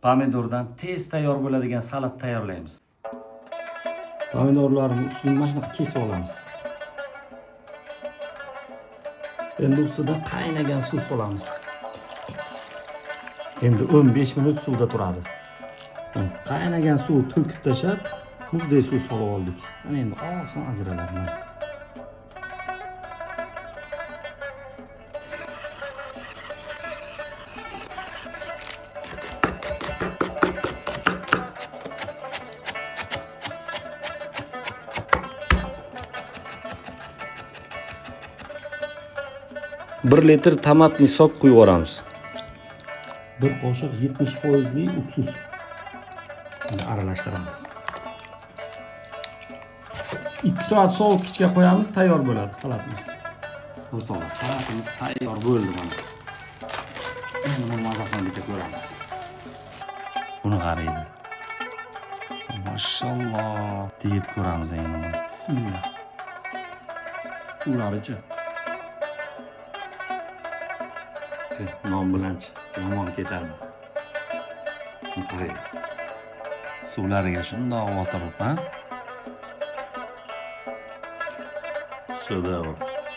Pomidordan tez tayyor bo'ladigan salat tayyorlaymiz. Pomidorlarni ustini mana shunaqa kesib olamiz. Endi ustidan qaynagan suv solamiz. Endi 15 minut suvda turadi. Qaynagan suv to'kib tashlab, muzdek suv solib oldik. Mana endi oson ajraladi mana. Bir litr tomatli sok quyib yuboramiz. Bir qoshiq 70 foizli uksus. Endi aralashtiramiz. 2 soat sovutgichga qo'yamiz, tayyor bo'ladi salatimiz. O'rtoqlar, salatimiz tayyor bo'ldi mana. Endi buni mazasini bitta ko'ramiz. Buni qaraydi. Mashalloh deb ko'ramiz endi buni. Bismillah. Suvlarichi. Non bilanchi yomon ketadi. Buni qarang. Suvlariga shundoq o'tirib, ha? Shedevr.